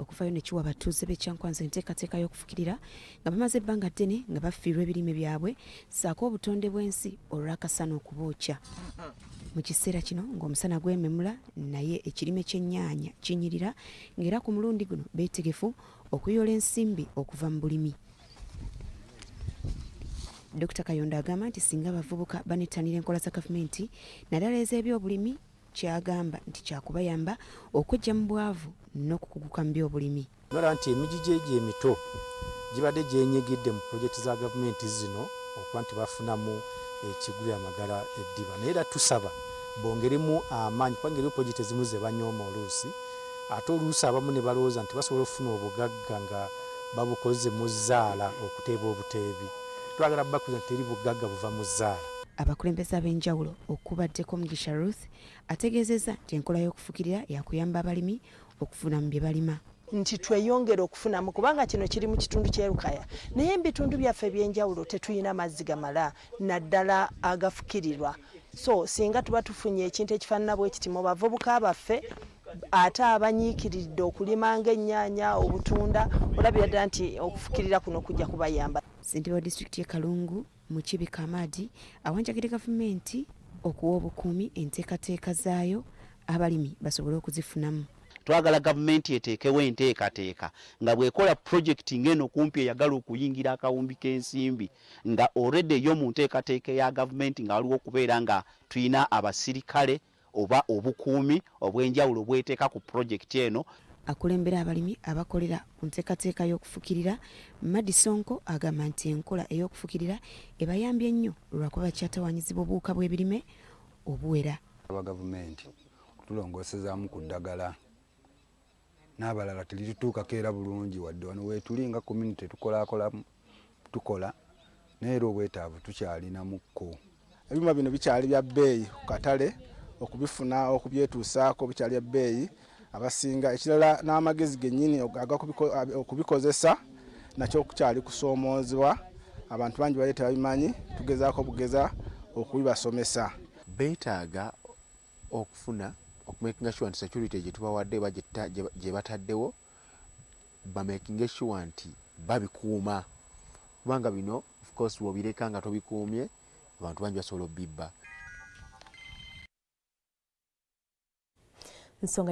okuvayo ne kiwa abatuuze b'e Kyankwanzi enteekateeka y'okufukirira nga bamaze ebbanga ddene nga bafiirwa ebirime byabwe ssaako obutonde bw'ensi olw'akasana okubookya. Mu kiseera kino ng'omusana gwememula naye ekirime ky'ennyaanya kinyirira ng'era ku mulundi guno beetegefu okuyoola ensimbi okuva mu bulimi. Dokita Kayondo agamba nti singa abavubuka banettanira enkola za gavumenti naddala ez'ebyobulimi ky'agamba nti kyakubayamba okweggya mu bwavu n'okukuguka mu byobulimi. Nolaba nti emigigi egyo emito gibadde gyenyigidde mu pulojekiti za gavumenti zino okuba nti bafunamu ekigulira amagala eddiba, naye era tusaba bongeremu amaanyi kubanga eriyo pulojekiti ezimu ze banyooma oluusi, ate oluusi abamu ne balowooza nti basobola okufuna obugagga nga babukoze mu zzaala okuteeba obuteebi. Twagala bakuza nti teri bugagga buva mu zzaala. Abakulembeze ab'enjawulo okubaddeko Mugisha Ruth ategeezezza nti enkola y'okufukirira yakuyamba abalimi okufuna mu bye balima. Nti tweyongere okufunamu kubanga kino kiri mu kitundu ky'e Lukaya naye mu bitundu byaffe eby'enjawulo tetulina mazzi gamala naddala agafukirirwa, so singa tuba tufunye ekintu ekifaanana bwe kiti mu bavubuka baffe ate abanyiikiridde okulima ng'ennyaanya, obutunda, olabira ddala nti okufukirira kuno kujja kubayamba. Ssentebe wa disitulikiti y'e Kalungu, Mukibi Kamadi awanjagidde gavumenti okuwa obukuumi enteekateeka zaayo abalimi basobole okuzifunamu. Twagala gavumenti eteekewo enteekateeka nga bw'ekola pulojekiti ng'eno kumpi eyagala okuyingira akawumbi k'ensimbi nga already yo mu nteekateeka eya gavumenti nga waliwo okubeera nga tulina abasirikale oba obukuumi obw'enjawulo bw'eteeka ku pulojekiti eno. Akulembera abalimi abakolera ku nteekateeka y'okufukirira, Madi Sonko agamba nti enkola ey'okufukirira ebayambye nnyo lwakuba bakyatawaanyizibwa obuwuka bw'ebirime obuwera. Aba gavumenti okutulongoosezaamu ku ddagala n'abalala teritutuukako era bulungi wadde wano weetuli nga community tukolakolamu tukola naye era obwetaavu tukyalinamuko. Ebyuma bino bikyali bya bbeeyi ku katale, okubifuna okubyetuusaako bikyali bya bbeeyi abasinga. Ekirala n'amagezi gennyini okubikozesa nakyo kukyali kusoomoozebwa, abantu bangi bali tebabimanyi, tugezaako bugeza okubibasomesa. Beetaaga okufuna okumakinga sure nti security gye tubawadde oba gye bataddewo bamakinge sure nti babikuuma kubanga bino of course bw'obireka nga tobikuumye abantu bangi basobola obibba. Nsonga.